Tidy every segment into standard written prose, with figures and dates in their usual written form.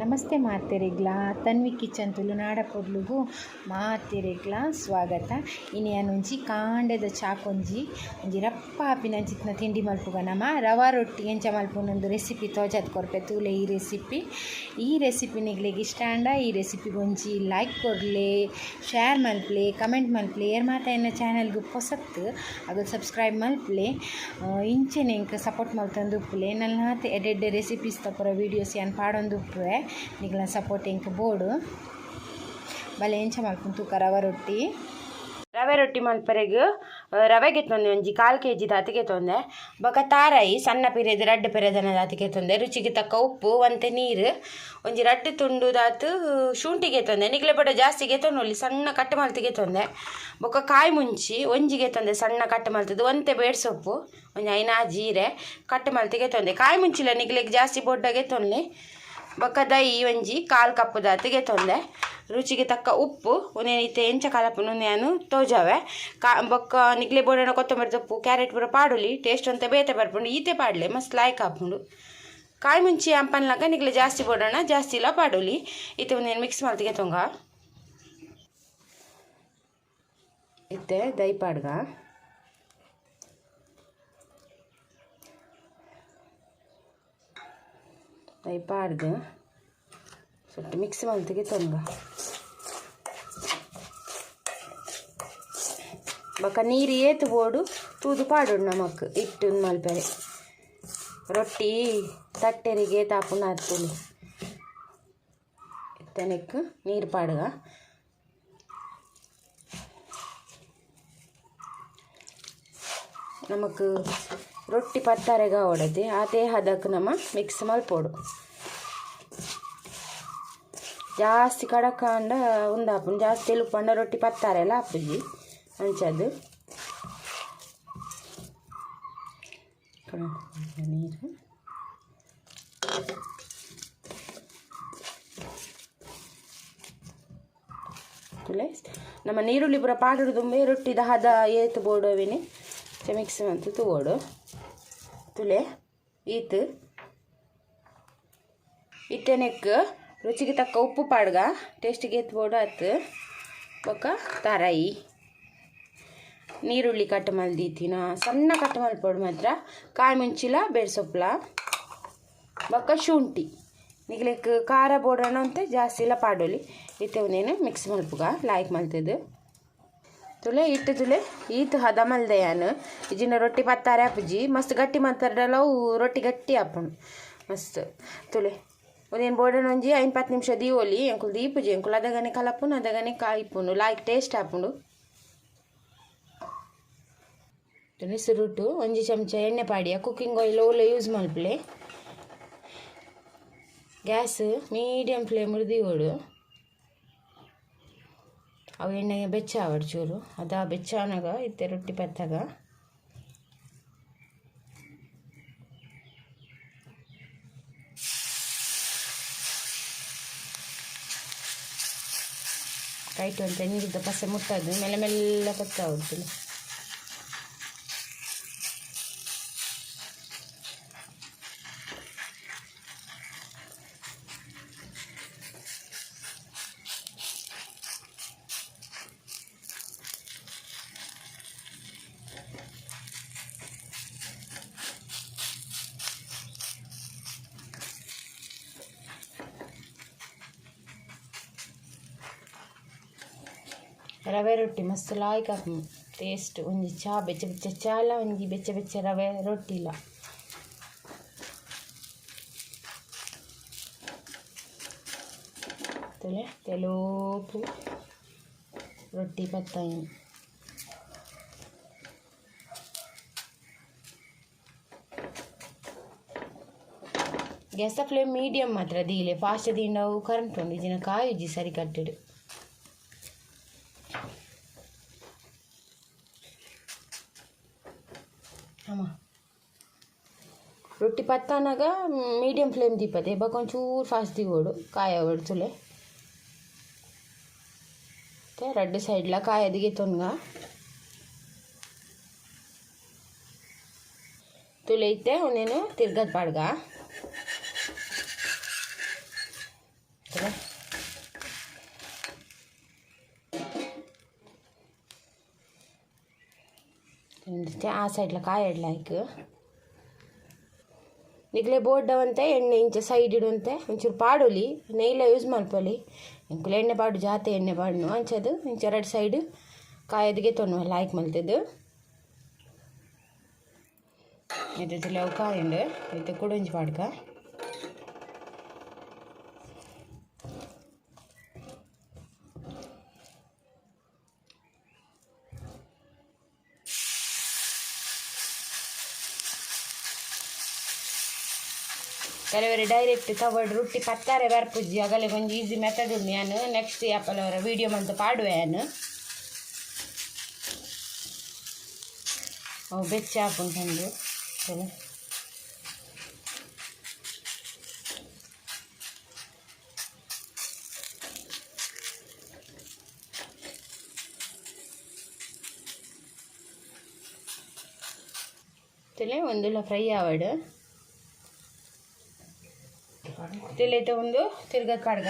ನಮಸ್ತೆ ಮಾತೆರೆಗ್ಲಾ ತನ್ವಿ ಕಿಚನ್ ತುಳುನಾಡ ಪೊರ್ಲುಗು ಮಾತೆರೆಗ್ಲಾ ಸ್ವಾಗತ. ಇನಿ ಯಾನೊಂಜಿ ಕಾಂಡೆದ ಚಾಕೊಂಜಿ ಒಂಜಿ ರಪ್ಪ ಆಪಿನಂಚಿತ್ತಿನ ತಿಂಡಿ ಮಲ್ಪುಗ ನಮ ರವಾ ರೊಟ್ಟಿ ಎಂಚ ಮಲ್ಪುನೊಂದು ರೆಸಿಪಿ ತೋಜಾದ್ ಕೊರ್ಪೆ ತೂಲೆ. ಈ ರೆಸಿಪಿ ಈ ರೆಸಿಪಿ ನಿಗ್ಲೆಗ್ ಇಷ್ಟ ಆಂಡ ಈ ರೆಸಿಪಿಗೆ ಒಂಜಿ ಲೈಕ್ ಕೊರ್ಲೆ, ಶೇರ್ ಮಲ್ಪಲೆ, ಕಮೆಂಟ್ ಮಲ್ಪಲೆ. ಏರ್ ಮಾತ ಎನ್ನ ಚಾನೆಲ್ಗ್ ಪೊಸತ್ ಅಗಲ್ ಸಬ್ಸ್ಕ್ರೈಬ್ ಮಲ್ಪಲೆ. ಇಂಚೆನೆ ಎಂಕ್ ಸಪೋರ್ಟ್ ಮಲ್ತೊಂದು ಉಪ್ಪುಲೆ. ನಲ್ನಾತ್ ಎಡ್ಡೆ ರೆಸಿಪೀಸ್ ಪೂರ ವೀಡಿಯೋಸ್ ಯಾನ್ ಪಾಡೊಂದು ಉಪ್ಪುವೆ. ನಿಗ್ಲ ಸಪೋರ್ಟ್ ಎಂಕ್ ಬೋಡು. ಬಲೆ ಎಂಚ ಮಲ್ಪುನು ತೂಕ ರವೆ ರೊಟ್ಟಿ. ರವೆ ರೊಟ್ಟಿ ಮಲ್ಪರೆಗ್ ರವೆ ಗೆತ್ತೊಂದೆ ಒಂಜಿ 1/4 ಕೆಜಿ ದಾತ್ ಗೆತ್ತೊಂದೆ. ಬೊಕ ತಾರಾಯಿ ಸಣ್ಣ ಪಿರೆದ್ ರಡ್ಡ್ ಪೆರೆದನ ದಾತ್ ಗೆತ್ತೊಂದೆ. ರುಚಿಗೆ ತಕ್ಕ ಉಪ್ಪು, ಒಂತೆ ನೀರು, ಒಂಜಿ ರಡ್ಡ್ ತುಂಡು ದಾತ್ ಶುಂಠಿ ಗೆತ್ತೊಂದೆ. ನಿಕ್ಲೆ ಬಡ ಜಾಸ್ತಿ ಗೆತ್ತೊಂಡೊಲಿ, ಸಣ್ಣ ಕಟ್ ಮಲ್ತ್ ಗೆತ್ತೊಂದೆ. ಬೊಕ ಕಾಯಿ ಮುಂಚಿ ಒಂಜಿ ಗೆತ್ತೊಂದೆ ಸಣ್ಣ ಕಟ್ ಮಲ್ತದು. ಒಂತೆ ಬೇಡ್ ಸೊಪ್ಪು, ಒಂಜಿ 5 ಜೀರೆ ಕಟ್ ಮಲ್ತ್ ಗೆತ್ತೊಂದೆ. ಕಾಯಿ ಮುಂಚಿಲ ನಿಕ್ಲೆಗ್ ಜಾಸ್ತಿ ಬೊಡ್ಡ ಗೆತ್ತೊನ್ಲಿ. ಬೊಕ ದೈ ಒಂಜಿ 1/4 ಕಪ್ ದಾತ್ ಗೆತ್ತೊಂದೆ. ರುಚಿಗೆ ತಕ್ಕ ಉಪ್ಪು. ಉಂದೆನ್ ಇತ್ತೆ ಎಂಚ ಕಲಪುನು ಯಾನ್ ತೋಜಾವೆ. ಬೊಕ್ಕ ನಿಕ್ಲೆ ಬೋಡಣ ಕೊತ್ತಂಬರಿ ಸೊಪ್ಪು, ಕ್ಯಾರೆಟ್ ಪೂರ ಪಾಡೊಲಿ. ಟೇಸ್ಟ್ ಒಂತೆ ಬೇತೆ ಬರ್ಪುಂಡು. ಈತೆ ಪಾಡ್ಲೆ ಮಸ್ತ್ ಲಾಯ್ಕ್ ಆಪುಂಡು. ಕಾಯಿ ಮುಂಚಿ ಅಂಪನ್ಲಕ ನಿಕ್ಲೆ ಜಾಸ್ತಿ ಬೋಡಣ ಜಾಸ್ತಿ ಇಲ್ಲ ಪಾಡೊಲಿ. ಇತ್ತೆ ಉಂದೆನ್ ಮಿಕ್ಸ್ ಮಲ್ತ್ ಗೆತ್ತೊಂಗ. ಇತ್ತೆ ದೈ ಪಾಡ್ಗ. ದೈ ಪಾಡ್ದು ಸೊಟ್ಟು ಮಿಕ್ಸ್ ಮಲ್ತ್ ಗೆತ್ತೊಂಗ. ಬೊಕ ನೀರು ಏತ್ ಬೋಡು ತೂದು ಪಾಡೊಡು ನಮಕ್ ಹಿಟ್ಟು ಮಲ್ಪೆರೆ. ರೊಟ್ಟಿ ತಟ್ಟೆರಿಗೆ ತಾಪುನ ಆತುಲಿ. ಇತ್ತೆ ನೆಕ್ಕ್ ನೀರು ಪಾಡ್ಗ. ನಮಕ್ ರೊಟ್ಟಿ ಪತ್ತಾರೆಗ್ ಆವೊಡತೆ ಆತೇ ಹದಕ್ ನಮ ಮಿಕ್ಸ್ ಮಲ್ಪೊಡು. ಜಾಸ್ತಿ ಕಡಕ ಆಂಡ ಉಂದಾಪುಂಡು, ಜಾಸ್ತಿ ತೆಲುಪಂಡ ರೊಟ್ಟಿ ಪತ್ತಾರೆಲ ಆಪುಜಿ. ಅಂಚದ್ ನೀರು ತುಲೆ ನಮ್ಮ ನೀರುಳ್ಳಿ ಪೂರ ಪಾಡೊಡು ದುಂಬೆ ರೊಟ್ಟಿದ ಹದ ಏತ್ ಬೋಡು ಅವೆನೆ ಮಿಕ್ಸ್ ಮಲ್ತ್ ತೂವೊಡು. ತುಲೆ ಈತ್ ಇತ್ತೆ ನೆಕ್ಕ್ ರುಚಿಗೆ ತಕ್ಕ ಉಪ್ಪು ಪಾಡ್ಗ, ಟೇಸ್ಟಿಗೆ ಏತ್ ಬೋಡು ಆತ್. ಬೊಕ ತಾರಾಯಿ ನೀರುಳ್ಳಿ ಕಟ್ ಮಲ್ದೀತಿನ ಸಣ್ಣ ಕಟ್ ಮಲ್ಪೊಡು ಮಾತ್ರ. ಕಾಯಿ ಮುಂಚಿಲ ಬೇಡ್ ಸೊಪ್ಪುಲ ಬೊಕ ಶುಂಠಿ. ನಿಕ್ಲೆಗ್ ಖಾರ ಬೋಡಣ ಅಂತೆ ಜಾಸ್ತಿ ಇಲ್ಲ ಪಾಡೊಲಿ. ಇತ್ತೆ ಉಂದೆನ್ ಮಿಕ್ಸ್ ಮಲ್ಪುಗ ಲಾಯ್ಕ್ ಮಲ್ತುದು. ತುಲೆ ಇಟ್ಟು ತುಲೆ ಈತ್ ಹದ ಮಲ್ದೆ ಯಾನ್. ಇಜ್ಜಿಂಡ ರೊಟ್ಟಿ ಪತ್ತಾರೆ ಆಪುಜಿ. ಮಸ್ತ್ ಗಟ್ಟಿ ಮಲ್ತರ್ಡಲ ಅವು ರೊಟ್ಟಿ ಗಟ್ಟಿ ಆಪುಂಡು ಮಸ್ತ್. ತುಲೆ ಉಂದೆನ್ ಬೋಡಣ ಒಂಜಿ 5-10 ನಿಮಿಷ ದೀವೊಲಿ. ಎಂಕುಲು ದೀಪುಜಿ, ಎಂಕುಲು ಅದಗನೆ ಕಲಪುನು ಅದಗನೆ ಕಾಯಿಪುನು ಲಾಯ್ಕ್ ಟೇಸ್ಟ್ ಆಪುಂಡು. ತುಲೆ ಸುರುಟು ಒಂಜಿ ಚಮಚ ಎಣ್ಣೆ ಪಾಡಿಯ. ಕುಕ್ಕಿಂಗ್ ಆಯಿಲ್ ಓಲೆ ಯೂಸ್ ಮಲ್ಪಲೆ. ಗ್ಯಾಸ್ ಮೀಡಿಯಂ ಫ್ಲೇಮ್ ದೀವೊಡು. ಅವು ಎಣ್ಣೆ ಬೆಚ್ಚ ಆವಡ್ ಚೂರು. ಅದ ಬೆಚ್ಚ ಆನಗ ಇತ್ತೆ ರೊಟ್ಟಿ ಪತ್ತಾಗ. ಕೈಟ್ ಒಂತೆ ನೀರುದ ಪಸೆ ಮುಟ್ಟದು ಮೆಲ್ಲ ಮೆಲ್ಲ ಪತ್ತಾವೊಡು. ರವೆ ರೊಟ್ಟಿ ಮಸ್ತ್ ಲಾಯ್ಕ್ ಆಪುಂಡು ಟೇಸ್ಟ್. ಒಂಜಿ ಚಾ ಬೆಚ್ಚ ಬೆಚ್ಚ ಚಾಲ ಒಂಜಿ ಬೆಚ್ಚ ಬೆಚ್ಚ ರವೆ ರೊಟ್ಟಿಲ. ತುಲೆ ತೆಲೋಪು ರೊಟ್ಟಿ ಪತ್ತಾಯಿನಿ. ಗ್ಯಾಸ್ ಫ್ಲೇಮ್ ಮೀಡಿಯಂ ಮಾತ್ರ ದೀಲೆ. ಫಾಸ್ಟ್ ದೀಂಡ ಅವು ಕರೆಂಟ್ ಉಂಡು ಇಜ್ಜಿಂಡ ಕಾಯುಜಿ ಸರಿ ಕಟ್ಟೆಡ್. ಅಮ್ಮ ರೊಟ್ಟಿ ಪತ್ತಾನಾಗ ಮೀಡಿಯಂ ಫ್ಲೇಮ್ ದೀಪತೆ. ಬೊಕ ಒಂಚೂರು ಫಾಸ್ಟ್ ದೀವೊಡು ಕಾಯ ಆವೊಡು. ತುಲೆ ರಡ್ಡ್ ಸೈಡ್ಲ ಕಾಯದ್ ಗೆತ್ತೊನ್ಗ. ತುಲೆ ಇತ್ತೆ ಉಂದೆನ್ ತಿರ್ಗದ್ ಪಾಡ್ಗ. ಆ ಸೈಡ್ಲ ಕಾಯಡ್ಲ ಐಕ್ ನಿಕ್ಲೆ ಬೋರ್ಡವಂತೆ ಎಣ್ಣೆ ಇಂಚ ಸೈಡ್ ಇಡುವಂತೆ ಒಂಚೂರು ಪಾಡೊಲಿ ನೆಯ್ಲ ಯೂಸ್ ಮಲ್ಪೊಲಿ ಎಂಕುಲು ಎಣ್ಣೆ ಪಾಡು ಜಾತೆ ಎಣ್ಣೆ ಪಾಡ್ನು ಅಂಚದು ಇಂಚ ಎರಡು ಸೈಡ್ ಕಾಯದಿಗೆ ತೊನ್ನುವ ಲಾಯ್ಕ್ ಮಲ್ತದ್ದು ಇದು ಅವು ಕಾಯುಂಡು ಇದು ಕುಡೊಂಜಿ ಪಾಡ್ಕ ಕೆಲವರು ಡೈರೆಕ್ಟ್ ತವಡ್ ರೊಟ್ಟಿ ಪತ್ತಾರೆ ಬರ್ಪುಜ್ಜಿ ಅಗಲೆ ಒಂಜಿ ಈಸಿ ಮೆಥಡ್ ಉಂಡು ಯಾನು ನೆಕ್ಸ್ಟ್ ಯಾಪಲವರ ವೀಡಿಯೋ ಮಂತ ಪಾಡುವೆ ಯಾನು ಅವು ಬೆಚ್ಚ ಆಪುಂಡು ಪಂದು ಚಲೋ ತಲೆ ಒಂದುಲ ಫ್ರೈ ಆವಡ್ ತೆಲೈತೆ ಒಂದು ತಿರ್ಗದ ಪಾಡ್ಗ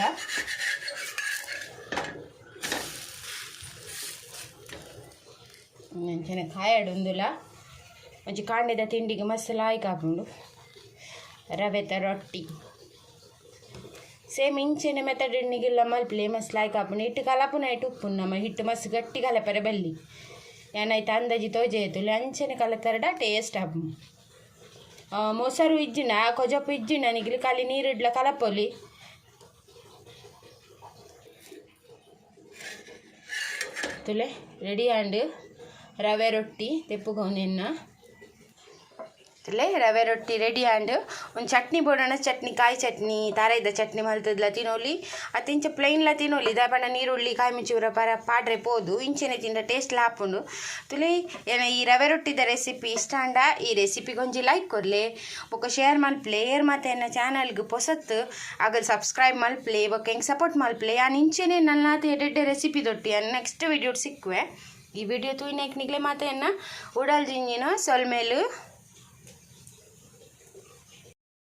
ಅಂಚನೆ ಕಾಯಾಡು ಒಂದುಲ ಒಂಜಿ ಕಾಂಡೆದ ತಿಂಡಿಗೆ ಮಸ್ತ್ ಲಾಯ್ಕ್ ಆಪುಂಡು ರವೆತ ರೊಟ್ಟಿ ಸೇಮ್ ಇಂಚೆನೆ ಮೆಥಡ್ ನಿಗಿಲ್ಲ ಮಲ್ಪಲೆ ಮಸ್ತ್ ಲಾಯ್ಕ್ ಆಪುಂಡು ಹಿಟ್ಟು ಕಲಪುನ ಇಟ್ಟು ಉಪ್ಪುಂಡು ನಮ್ಮ ಹಿಟ್ಟು ಮಸ್ತ್ ಗಟ್ಟಿ ಕಲಪರೆ ಬಲ್ಲಿ ಏನಾಯ್ತು ಅಂದಾಜಿ ತೋಜೆಯ್ತು ಅಂಚೆನೆ ಕಲತರಡ ಟೇಸ್ಟ್ ಆಪುಂಡು ಮೊಸರು ಇಜ್ಜಿನ ಕೊಜಪು ಇಜ್ಜಿನ ನಿಗಿಲು ಖಾಲಿ ನೀರಿಡ್ಲ ಕಲಪೊಲಿ ತುಲೆ ರೆಡಿ ಆಂಡ್ ರವೆ ರೊಟ್ಟಿ ತೆಪ್ಪುಗೌನೆನ್ನ ತುಲೆ ರವೆ ರೊಟ್ಟಿ ರೆಡಿ ಆಂಡ್ ಒಂದು ಚಟ್ನಿ ಬೋಡೋಣ ಚಟ್ನಿ ಕಾಯಿ ಚಟ್ನಿ ತಾರಾಯ್ದ ಚಟ್ನಿ ಮಲ್ತದ್ಲ ತಿನ್ನೋಲಿ ಅತ್ತ ಇಂಚ ಪ್ಲೈನ್ಲ ತಿನ್ನೋಲಿ ದಾಪಣ ನೀರುಳ್ಳಿ ಕಾಯಿ ಮಿಂಚೂರ ಪರ ಪಾಡ್ರೆ ಪೋದು ಇಂಚೆನೆ ತಿಂಡ ಟೇಸ್ಟ್ ಆಪುಂಡು ತುಲೆ ಏನ ಈ ರವೆ ರೊಟ್ಟಿದ ರೆಸಿಪಿ ಇಷ್ಟ ಅಂಡ ಈ ರೆಸಿಪಿಗೆ ಒಂಜಿ ಲೈಕ್ ಕೊರ್ಲೆ ಬೊಕ್ಕ ಶೇರ್ ಮಲ್ಪ್ಲೆ ಏರ್ ಮಾತ ಎನ್ನ ಚಾನಲ್ಗೆ ಪೊಸತ್ತು ಆಗಲ್ ಸಬ್ಸ್ಕ್ರೈಬ್ ಮಲ್ಪ್ಲೆ ಬೊಕ್ಕ ಹೆಂಗೆ ಸಪೋರ್ಟ್ ಮಲ್ಪ್ಲೆ ಯಾನ್ ಇಂಚೆನೆ ನಲ್ಲಾತ ಎಡೆಡ್ಡೆ ರೆಸಿಪಿ ದೊಟ್ಟಿ ಯಾನ್ ನೆಕ್ಸ್ಟ್ ವಿಡಿಯೋ ಸಿಕ್ಕುವೆ. ಈ ವಿಡಿಯೋ ತೂಯಿನೈಕ್ ನಿಗ್ಲೆ ಮಾತ ಎನ್ನ ಉಡಲ್ ಜಿಂಜಿನ ಸೊಲ್ಮೇಲು.